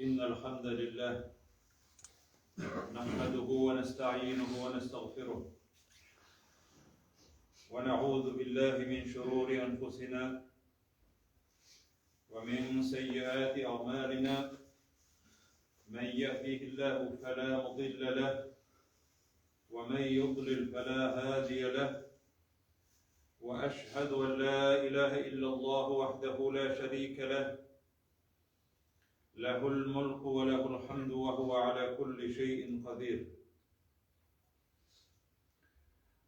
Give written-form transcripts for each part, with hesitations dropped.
إن الحمد لله نحمده ونستعينه ونستغفره ونعوذ بالله من شرور أنفسنا ومن سيئات أعمالنا من يهده الله فلا مضل له ومن يضلل فلا هادي له وأشهد أن لا إله إلا الله وحده لا شريك له له الملك وله الحمد وهو على كل شيء قدير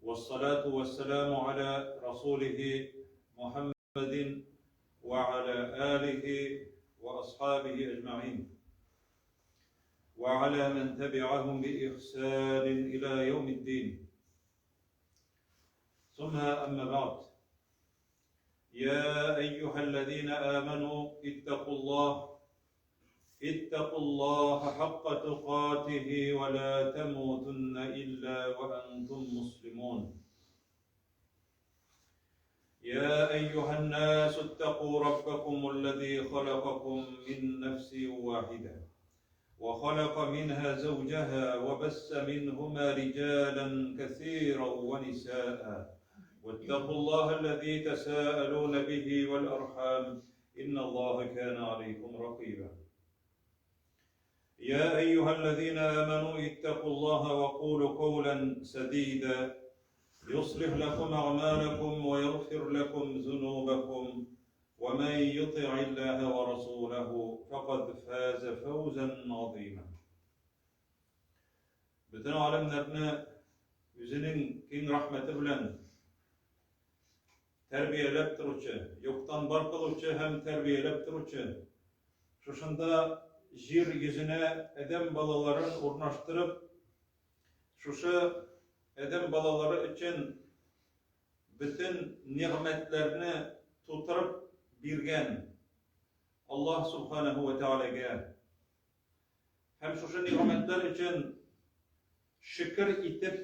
والصلاة والسلام على رسوله محمد وعلى آله وأصحابه أجمعين وعلى من تبعهم بإحسان إلى يوم الدين ثم أما بعد يا أيها الذين آمنوا اتقوا الله اتقوا الله حق تقاته ولا تموتن إلا وأنتم مسلمون يا أيها الناس اتقوا ربكم الذي خلقكم من نفس واحدة وخلق منها زوجها وبس منهما رجالا كثيرا ونساء واتقوا الله الذي تساءلون به والأرحام إن الله كان عليكم رقيبا يا أيها الذين آمنوا اتقوا الله وقولوا قولا سديدا يصلح لكم أعمالكم ويغفر لكم ذنوبكم ومن يطع الله ورسوله فقد فاز فوزا عظيما Бөтен алемнәрне үзенең киң рәхмәте белән тәрбияләп торучы, юктан бар кылучы һәм тәрбияләп торучы, шушында җир йөзенә адәм балаларын урнаштырып, шушы адәм балалары өчен бөтен нигъмәтләрне тутырып биргән Аллаһ Субханаһу ва Тәгаләгә һәм шушы нигъмәтләр өчен шөкер итеп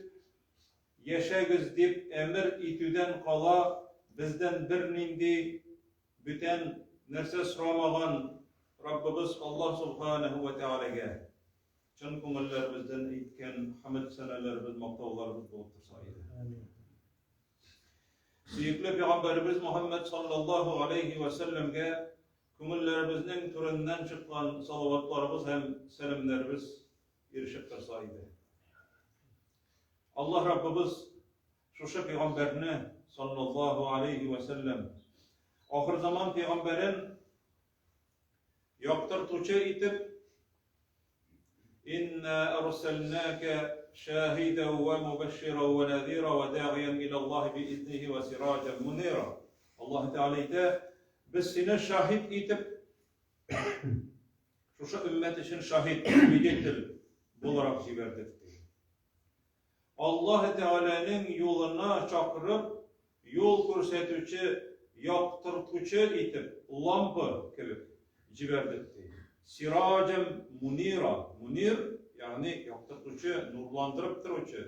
яшәгез дип әмер итүдән кала бездән бернинди бүтән нәрсә сорамаган Раббыбыз Аллаһ Субханаһу ва Тәгаләгә чын күңелләребездән әйткән хәмд сәнәләребез, мактауларыбыз булып торса иде. Амин. Сөекле пәйгамбәребез Мухаммад саллаллаһу алейхи ва сәлләмгә күңелләребезнең түреннән чыккан салаватларыбыз һәм сәламнәребез ирешеп торса иде. Аллаһ Раббыбыз шушы пәйгамбәрне саллаллаһу алейхи ва сәлләм ахыр заман пәйгамбәрен яктыртучы итеп Инна арсалнака шахида ва мубашшира ва надира ва дагиян иля Аллаһи биизнихи ва сираҗан мунира. Аллаһ Тәгалә әйтә, без сине шаһит итеп шушы өммәт өчен шаһит, свидетель буларак җибәрдек. Аллаһ Тәгаләнең юлына чакырып, юл күрсәтүче, яктыртучы итеп, лампа кебек җибәрдек, ди. Сираҗем мунира, мунир, ягъни яктыртучы, нурландырып торучы.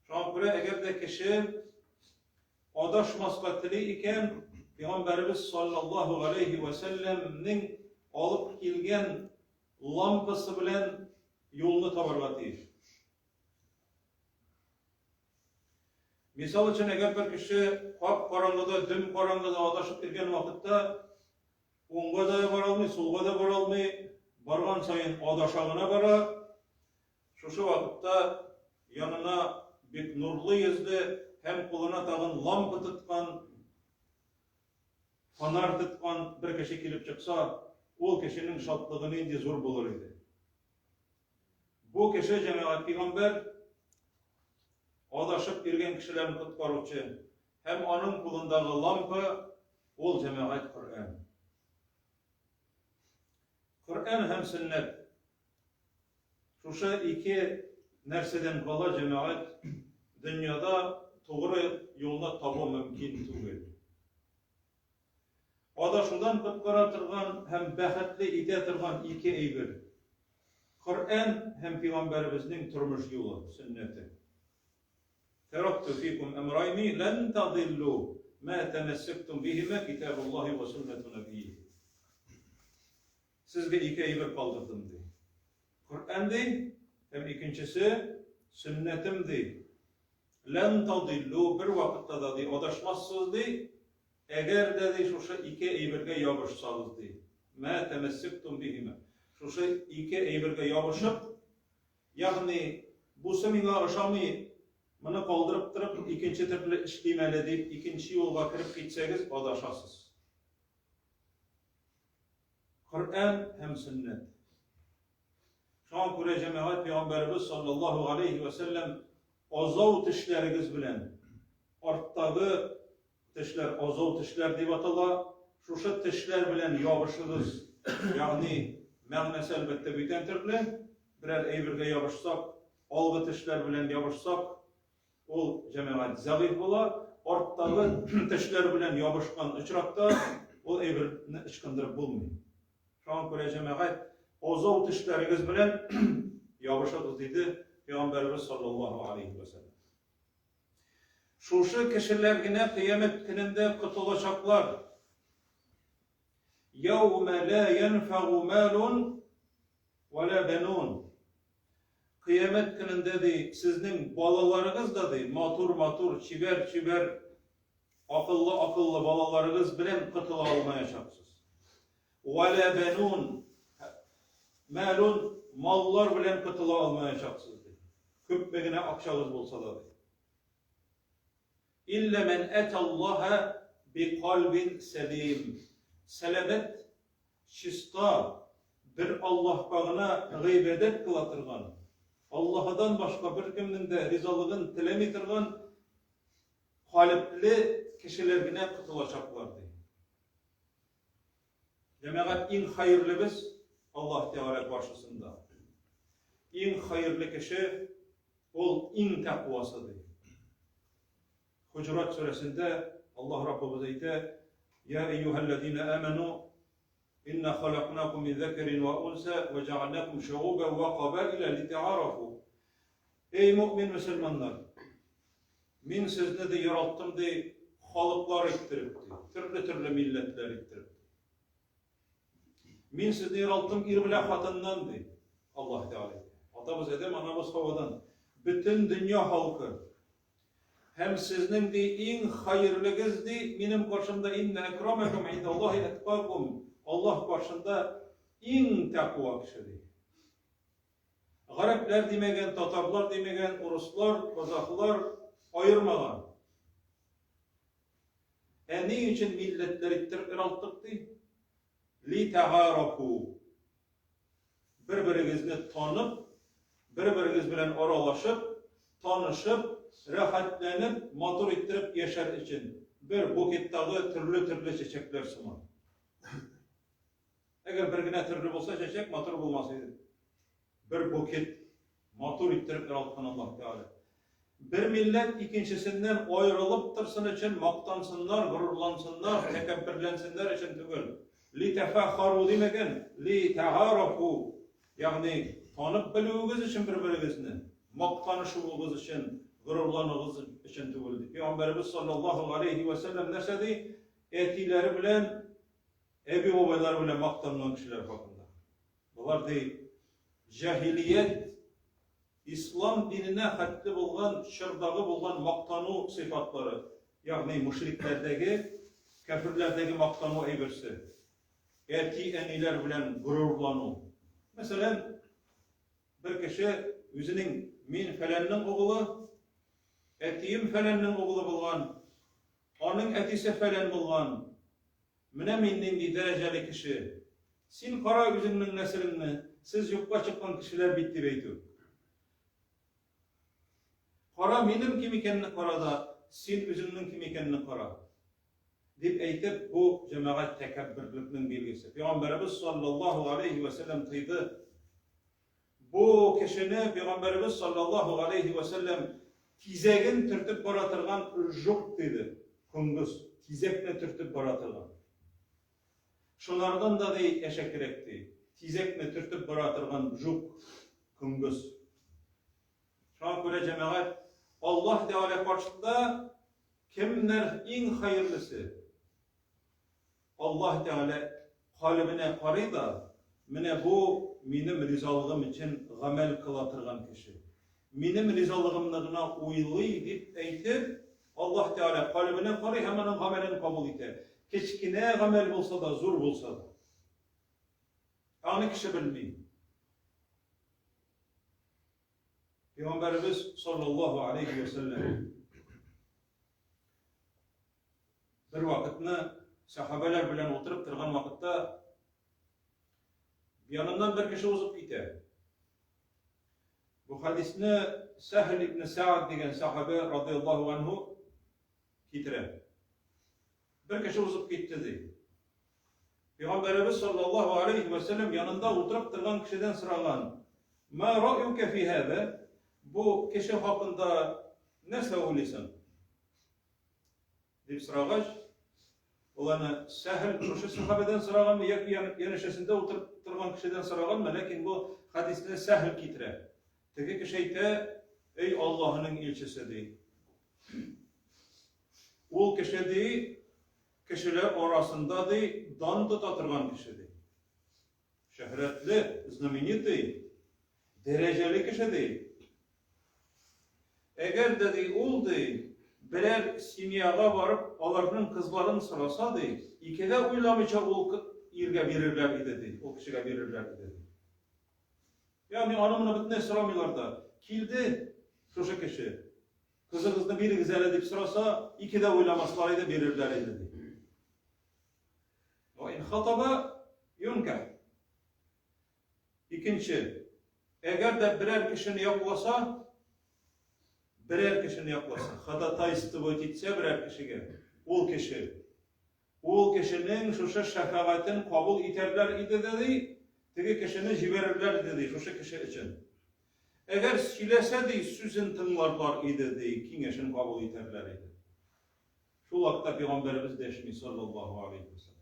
Шуңа күрә, әгәр дә кеше адашмаска тели икән, Пәйгамбәребез саллаллаһу галәйһи вә сәлләмнең алып килгән лампасы белән юлны табарга тиеш. Мисал өчен, әгәр бер кеше кап-караңгыда, дөм караңгыда адашып йөргән вакытта, уңга да бара алмый, сулга да бара алмый, барган саен адаша гына бара. Шушы вакытта янына бик нурлы йөзле һәм кулына тагын лампа тоткан фонарь тоткан бер кеше килеп чыкса, ул кешенең шатлыгы нинди зур булыр иде. Бу кеше җәмәгать пигамбәр, адашып йөргән кешеләрне коткаручы һәм аның кулындагы лампа ул җәмәгать Коръән. Коръән һәм сөннәт. Шушы ике нәрсәдән кала җәмәгать дөньяда тугры юлны табу мөмкин түгел. Адашудан коткара торган һәм бәхетле итә торган ике әйбер, Коръән һәм Пәйгамбәребезнең тормыш юлы, сөннәте. Тәракту фикум әмрайни лән тадиллу ма тәмәссәктум биһима китабуллаһи ва суннату набийи. Сезгә ике әйбер калдырдым, ди. Коръән ди, һәм икенчесе сөннәтем ди. Лән тадиллу бер вакытта да ди адашмассыз ди, әгәр дә ди шушы ике әйбергә ябышсагыз ди. Мә тәмәссектум бихима. Шушы ике әйбергә ябышып, ягъни бусы миңа ошамый, моны калдырып торып, икенче төрле эшлим әле дип, икенче юлга кереп китсәгез, адашасыз. Коръән һәм сөннәт. Шуңа күрә җәмәгать пәйгамбәребез саллаллаһу алейхи ва сәлләм азау тешләрегез белән арттагы тешләр азау тешләр дип атала, шушы тешләр белән ябышыгыз. Ягъни мәгънәсе әлбәттә бүтән төрле, берәр әйбергә ябышсак, алгы тешләр белән ябышсак, Ул, җәмәгать, зәгыйфь була, арттагы тешләр белән ябышкан очракта ул әйберне ычкындырып булмый. Шуңа күрә, җәмәгать, азау тешләрегез белән ябышыгыз, диде Пәйгамбәребез саллаллаһу алейһи ва сәлләм. Шушы кешеләр генә кыямәт көнендә котылачаклар. Яумә ла янфагу малун ва ла банун. Кыямәт көнендә, ди, сезнең балаларыгыз да, ди, матур-матур, чибәр-чибәр, акыллы-акыллы балаларыгыз белән котыла алмаячаксыз. Вә лә бәнун, мәлун, маллар белән котыла алмаячаксыз, ди. Күпме генә акчагыз булса да, ди. Илля мән әтә Аллаһа би кальбин сәлим. Сәламәт Чиста, бер Аллаһка гына гыйбадәт кыла торган, Аллаһыдан башка беркемнең дә ризалыгын теләми торган калебле кешеләр генә котылачаклар, ди. Җәмәгать, иң хәерлебез Аллаһ Тәгалә каршысында. Иң хәерле кеше ул иң тәкъвасы, ди. Хуҗурат сүрәсендә Аллаһ Раббыбыз әйтә, Я әйюһәлләзина аману, инна халакнакум мин зәкәрин ва унса ва җәгальнакум шугубән ва кабаиля литәгарафу. Эй мөэмин мөселманнар! Мин сезне ди яраттым ди халыклар иттереп ди, төрле-төрле милләтләр иттереп. Мин сезне яраттым ир белән хатыннан ди Аллаһ Тәгалә. Атабыз Адәм, анабыз Хавадан. Бөтен дөнья халкы Һәм сезнең, ди, иң хәерлегез, ди, минем каршымда иннә әкрамәкүм индаллаһи әткакум, Аллаһ каршында иң тәкъва кеше, ди. Гарәпләр димәгән, татарлар димәгән, урыслар, казахлар аермаган. Ә ни өчен милләтләр иттереп яралттык, ди? Ли тәгарафу. Бер-берегезне танып, бер-берегез белән аралашып, танышып, рәхәтләнеп, матур иттереп яшәр өчен, бер букеттагы төрле-төрле чәчәкләр сыман. Әгәр бер генә төрле булса чәчәк, матур булмас иде. Бер букет матур иттереп яралткан Аллаһ Тәгалә. Бер милләт икенчесеннән аерылып торсын өчен, мактансыннар, горурлансыннар, тәкәбберләнсеннәр өчен түгел. Ли тәфәхару димәгән, ли тәгарафу, ягъни танып белүегез өчен бер-берегезне, мактанышуыгыз өчен, горурлануыгыз өчен түгел ди. Пәйгамбәребез саллаллаһу галәйһи вә сәлләм нәрсә ди? Әтиләре белән, әби-бабайлары белән мактанган кешеләр хакында. Болар ди, җаһилият Ислам диненә хәтле булган чордагы булган мактану сыйфатлары, ягъни мушрикләрдәге, кәферләрдәге мактану әйберсе, әти-әниләр белән горурлану. Мәсәлән, бер кеше үзенең мин фәләннең угылы, әтием фәләннең угылы булган, аның әтисе фәлән булган, Менә мин нинди дәрәҗәле кеше! Син кара үзеңнең нәселеңне, сез юкка чыккан кешеләр бит, дип әйтү. Кара минем кем икәнне кара да, син үзеңнең кем икәнне кара. Дип әйтеп, бу җәмәгать тәкәбберлекнең билгесе. Пәйгамбәребез саллаллаһу алейһи вә сәлләм тыйды. Бу кешене Пәйгамбәребез саллаллаһу галәйһи вә сәлләм тизәген төртеп бара торган жук диде. Коңгыз, тизәкне төртеп бара торган. Шунардан да ди әшәкерәк ди. Тизәкне төртеп бара торган жук, коңгыз. Шуңа күрә җәмәгать Аллаһ Тәгалә каршында кемнәр иң хәерлесе? Аллаһ Тәгалә калебенә карый да, Менә бу минем ризалыгым өчен гамәл кыла торган кеше. Минем ризалыгымны гына уйлый, дип әйтеп, Аллаһ Тәгалә калебенә карый һәм аның гамәлен кабул итә. Кечкенә гамәл булса да, зур булса да. Аны кеше белми. Пәйгамбәребез саллаллаһу алейхи ва сәлләм бер вакытны сахабәләр белән утырып торган вакытта яныннан бер кеше узып китә. Бу хадисне Сәһл ибн Сәад дигән сахабә радияллаһу анһу китерә. Бер кеше узып китте ди. Пәйгамбәребез саллаллаһу алейхи ва сәлләм янында утырып торган кешедән сораган: "Ма рa'юка фи һаза?" Бу кеше хакында нәрсә уйлыйсың? Дип сорагач, ул аны Сәһл шушы сахабәдән сораганмы яки янәшәсендә утырып торган кешедән сораганмы, ләкин бу хәдисне Сәһл китерә. Теге кеше әйтә, "Эй Аллаһының илчесе" ди. Ул кеше ди, кешеләр арасында ди, дан тота торган кеше ди. Шөһрәтле, знаменитый, дәрәҗәле кеше ди. Әгәр дә ди ул ди, берәр семьяга барып, аларның кызларын сораса ди, икегә уйламыйча ул иргә бирерләр иде ди, ул кешегә бирерләр иде ди. Ягъни аны моны бөтенләй сорамыйлар да. Килде шушы кеше. Кызыгызны бирегез әле дип сораса, ике дә уйламаслар иде, бирерләр иде ди. Ва ин хатаба юнках. Икенче, әгәр дә берәр кешене якласа, берәр кешене якласа, ходатайствовать итсә берәр кешегә, ул кеше, ул кешенең шушы шәфәгатен кабул итәрләр иде дә ди, теге кешене җибәрерләр иде ди, шушы кеше өчен. Әгәр сөйләсә ди, сүзен тыңларлар иде ди, киңәшен кабул итәрләр иде. Шул вакытта пәйгамбәребез дәшми, саллаллаһу алейхи ва саллям.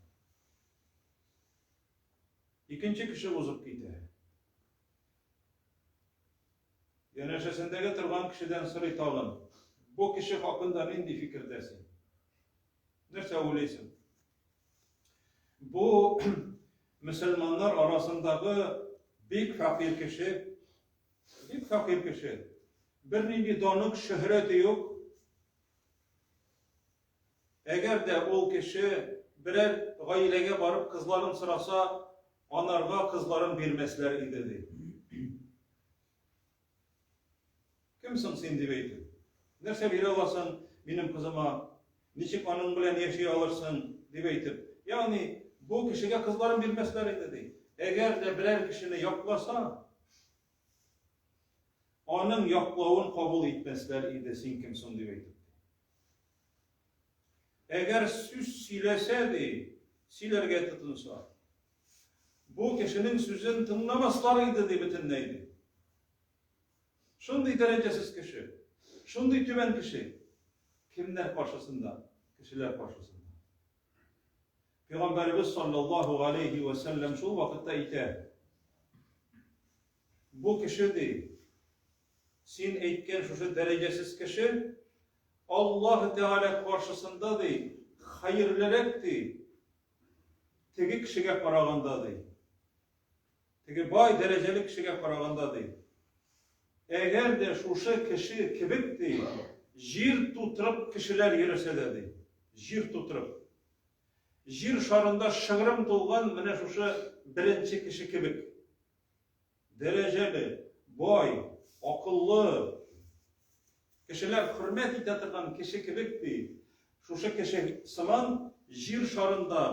Икенче кеше узып китә. Янәшәсендәге торган кешедән сорый тагын, бу кеше хакында нинди фикердә син? Нәрсә уйлыйсың? Бу мөселманнар арасындагы бик фәкыйрь кеше, бик фәкыйрь кеше. Бернинди даны, шөһрәте юк. Әгәр дә ул кеше берәр гаиләгә барып кызларын сораса, анарга кызларын бирмәсләр иде, ди. Кем соң син дип әйтеп? Нәрсә бирә аласың минем кызыма? Ничек аның белән яши алырсың? дип әйтеп. Ягъни, бу кешегә кызларын бирмәсләр иде, ди. Әгәр дә берәр кешене якласа, Аның яклавын кабул итмәсләр иде, син кем соң дип әйтеп. Әгәр сүз сөйләсә, ди, сөйләргә тотынса, бу кешенең сүзен тыңламаслар иде, ди, бөтенләй, ди. Шундый дәрәҗәсез кеше, шундый түбән кеше кемнәр каршысында? Кешеләр каршысында. Пәйгамбәребез саллаллаһу алейхи ва сәлләм шул вакытта әйтә: Бу кеше, ди, син әйткән шушы дәрәҗәсез кеше, Аллаһ Тәгалә каршысында, ди, хәерлерәк, ди, теге кешегә караганда, ди. Теге бай дәрәҗәле кешегә караганда, ди. Әгәр дә шушы кеше кебек, ди, җир тутырып кешеләр йөресә дә, ди, җир тутырып. Җир шарында шыгрым тулган менә шушы беренче кеше кебек. Дәрәҗәле, бай, акыллы, кешеләр хөрмәт итә торган кеше кебек, ди. Шушы кеше сыман җир шарында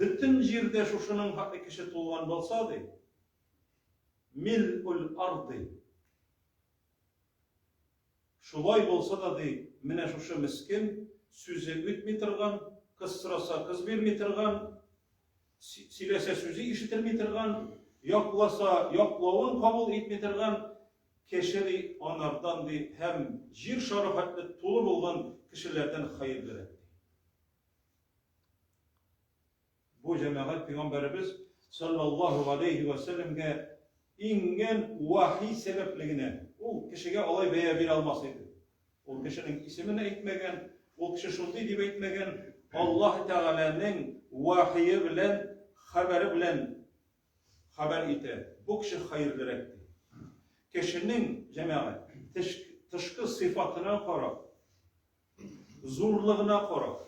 бөтен җирдә шушының хәтле кеше тулган булса, ди. Мил-ул арды. Шулай булса да, ди, менә шушы мескен, сүзе үтми торган, кыз сораса, кыз бирми торган, сөйләсә, сүзе ишетелми торган, якласа, яклавын кабул итми торган кеше, ди, анардан, ди, һәм җир шары хәтле тулы булган кешеләрдән хәерлерәк, ди. Бу җәмәгать пәйгамбәребез саллаллаһу галәйһи вә сәлләмгә иңгән вахи сәбәпле генә ул кешегә алай бәя бирә алмас иде. Ул кешенең исемен әйтмәгән, ул кеше шундый дип әйтмәгән, Аллаһ Тәгаләнең вахие белән, хәбәре белән. хәбәр итә, бу кеше хәерлерәк ди. Кешенең, җәмәгать, тышкы сыйфатына карап, зурлыгына карап,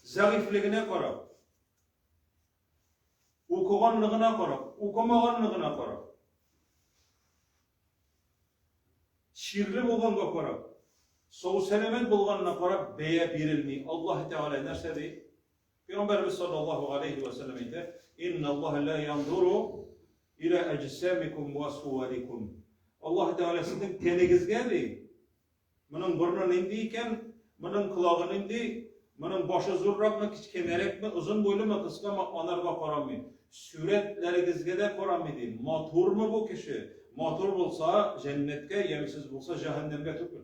зәгыйфьлегенә карап, укыганлыгына карап, укымаганлыгына карап, чирле булганга карап, сау-сәламәт булганына карап бәя бирелми. Аллаһ Тәгалә нәрсә ди? Пәйгамбәребез саллаллаһу алейһи вә сәлләм әйтә, Инна Аллаһ ла янзуру иля әҗсамикум ва суарикум. Аллаһ Тәгалә сезнең тәнегезгә ди, моның борыны нинди икән, моның колагы нинди, моның башы зурракмы, кечкенәрәкме, озын буйлымы, кыскамы, анарга карамый. Сүрәтләрегезгә дә карамый ди. Матурмы бу кеше? Матур булса, җәннәткә, ямьсез булса, җәһәннәмгә түгел.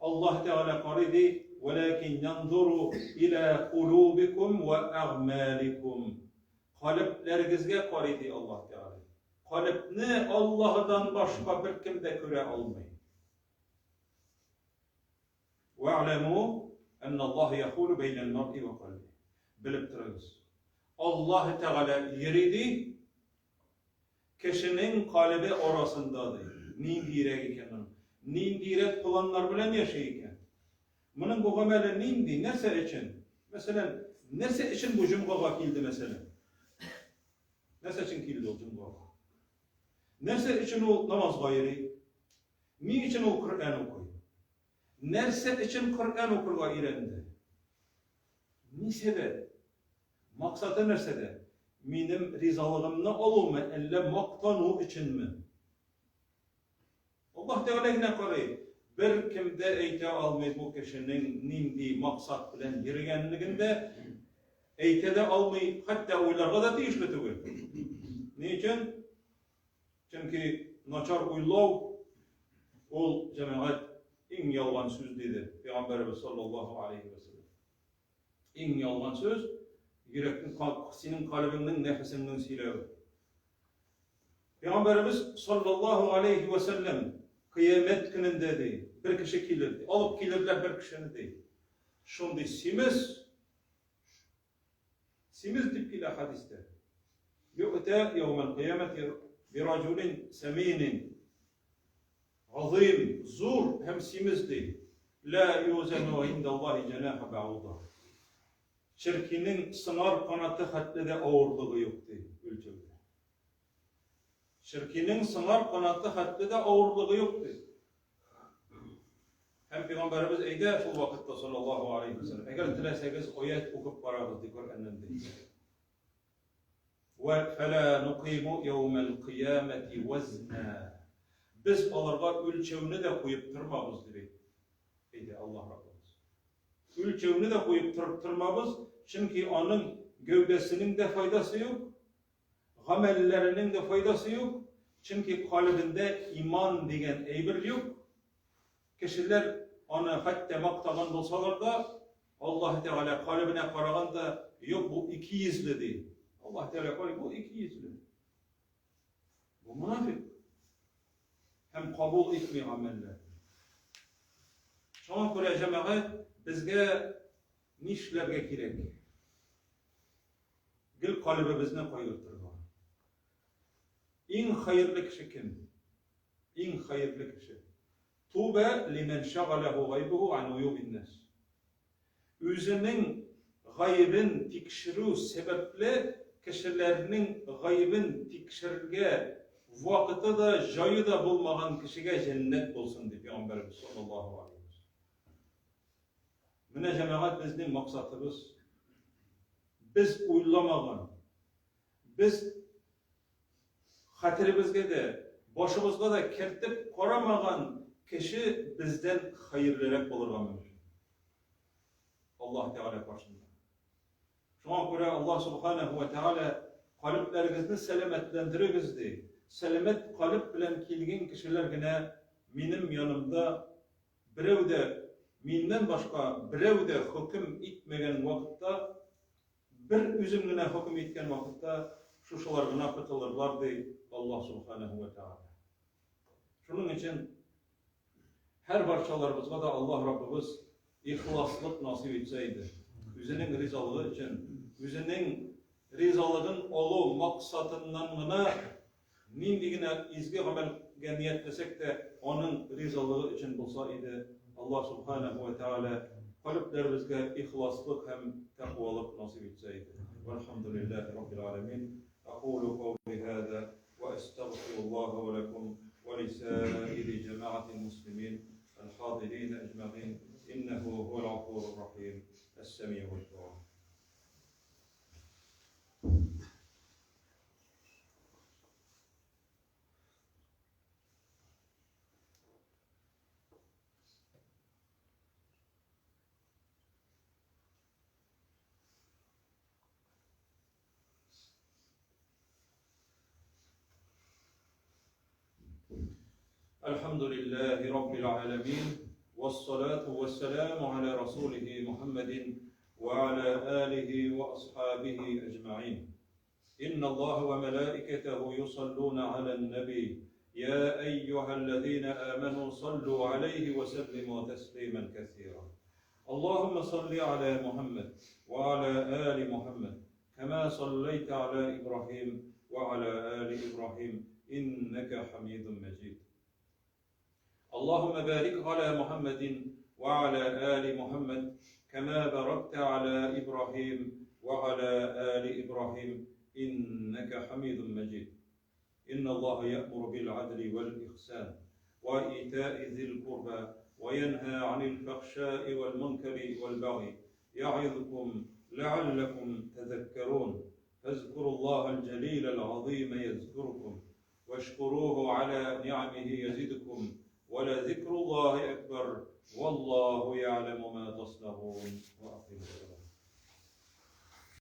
Аллаһ Тәгалә карый ди, Вәләкин янзуру иля кулубикум вә әгъмаликум. Калебләрегезгә карый ди Аллаһ Тәгалә. Калебне Аллаһыдан башка беркем дә күрә алмый. Вә'ләму әнналлаһ яхулу бәйнәл мар'i вә кальби. Белеп торыгыз. Аллаһ Тәгалә йөри ди, Кешенең калебе арасында, ди. Ниндиерәк икән моның? Ниндиерәк планнар белән яши икән? Моның бу гамәле нинди? Нәрсә өчен? Мәсәлән, нәрсә өчен бу җомгага килде, мәсәлән? Нәрсә өчен килде ул җомгага? Нәрсә өчен ул намазга йөри? Ни өчен ул Коръән укый? Нәрсә өчен Коръән укырга өйрәнде? Ни сәбәп? Максаты нәрсәдә? Минем ризалыгымны алумы, әллә мактану өченме? Аллаһ Тәгалә генә карый. Беркем дә әйтә алмый бу кешенең нинди максат белән йөргәнлеген дә әйтә дә алмый, хәтта уйларга да тиешле түгел. Ни өчен? Чөнки начар уйлау ул, җәмәгать, иң ялган сүз, диде Пәйгамбәребез саллаллаһу алейһи ва сәлләм. Иң ялган сүз йөрәкнең, синең калебеңнең, нәфесеңнең сөйләве. Пәйгамбәребез саллаллаһу алейһи ва сәлләм кыямәт көнендә ди, бер кеше килер ди, алып килерләр бер кешене ди. Шундый симез, симез дип килә хәдистә. Ю'та яумал кыямәти бираҗулин сәминин. Газыйм, зур һәм симез ди. Ла юзану индаллаһи җәнаһа бәуда. Черкинең сыңар канаты хәтле дә авырлыгы юк ди үлчәүдә. Черкинең сыңар канаты хәтле дә авырлыгы юк ди. Һәм пәйгамбәребез әйтә шул вакытта саллаллаһу алейһи ва сәлләм, әгәр теләсәгез аять укып карагыз ди Коръәннән ди. Вә фәлә нукыйму яумәл кыямәти вәзна. Без аларга үлчәүне дә куеп тормабыз, дип әйтә Аллаһ Раббыбыз. Үлчәүне дә куеп торып тормабыз, чөнки аның гәүдәсенең дә файдасы юк, гамәлләренең дә файдасы юк, чөнки калебендә иман дигән әйбер юк. Кешеләр аны хәтта мактаган булсалар да, Аллаһ Тәгалә калебенә караганда, юк, бу икейөзле ди. Аллаһ Тәгалә карый, бу икейөзле. Бу монафик. Һәм кабул итми гамәлләр. Шуңа күрә җәмәгать безгә нишләргә кирәк? Гел калебебезне кайгыртырга. Иң хәерле кеше кем? Иң хәерле кеше. Тубә лимән шәгаләһу гайбуху ан уюбин нас. Үзенең гаебен тикшерү сәбәпле кешеләрнең гаебен тикшерергә вакыты да, җае да булмаган кешегә җәннәт булсын, ди Пәйгамбәребез саллаллаһу алейһи ва сәлләм. Менә җәмәгать безнең максатыбыз. Без уйламаган, без Хәтеребезгә дә, башыбызга да кертеп карамаган кеше бездән хәерлерәк булырга мөмкин. Аллаһ Тәгалә каршында. Шуңа күрә Аллаһ Субханаһу ва Тәгалә калебләрегезне сәламәтләндерегез ди. Сәламәт калеб белән килгән кешеләр генә минем янымда берәү дә миннән башка берәү дә хөкем итмәгән вакытта Бер үзем генә хөкем иткән вакытта шушылар гына котылырлар, ди Аллаһ Субханаһу ва Тәгалә. Шуның өчен һәр барчаларыбызга да Аллаһ Раббыбыз ихласлык насыйп итсә иде. Үзенең ризалыгы өчен, үзенең ризалыгын алу максатыннан гына нинди генә изге гамәлгә ниятләсәк тә, аның ризалыгы өчен булса иде. Аллаһ Субханаһу ва Тәгалә калебләребезгә ихласлык һәм тәкъвалык насыйп итсә иде. Вальхамдулиллаһи раббил аләмин. Акулу каули һаза ва әстәгъфируллаһа ва ләкум ва лисаири җәмәгатил муслимин әл-хадирин әҗмәгыйн. Иннәһу һуәл гафурур рахим. Әс-сәмиуд дуа. الحمد لله رب العالمين والصلاة والسلام على رسوله محمد وعلى آله وأصحابه أجمعين إن الله وملائكته يصلون على النبي يا أيها الذين آمنوا صلوا عليه وسلموا تسليما كثيرا اللهم صل على محمد وعلى آل محمد كما صليت على إبراهيم وعلى آل إبراهيم إنك حميد مجيد اللهم بارك على محمد وعلى آل محمد كما باركت على إبراهيم وعلى آل إبراهيم إنك حميد مجيد إن الله يأمر بالعدل والإحسان وإيتاء ذي القربى وينهى عن الفحشاء والمنكر والبغي يعظكم لعلكم تذكرون فاذكروا الله الجليل العظيم يذكركم واشكروه على نعمه يزدكم ولذكر الله أكبر والله يعلم ما تصنعون وأقم الصلاة.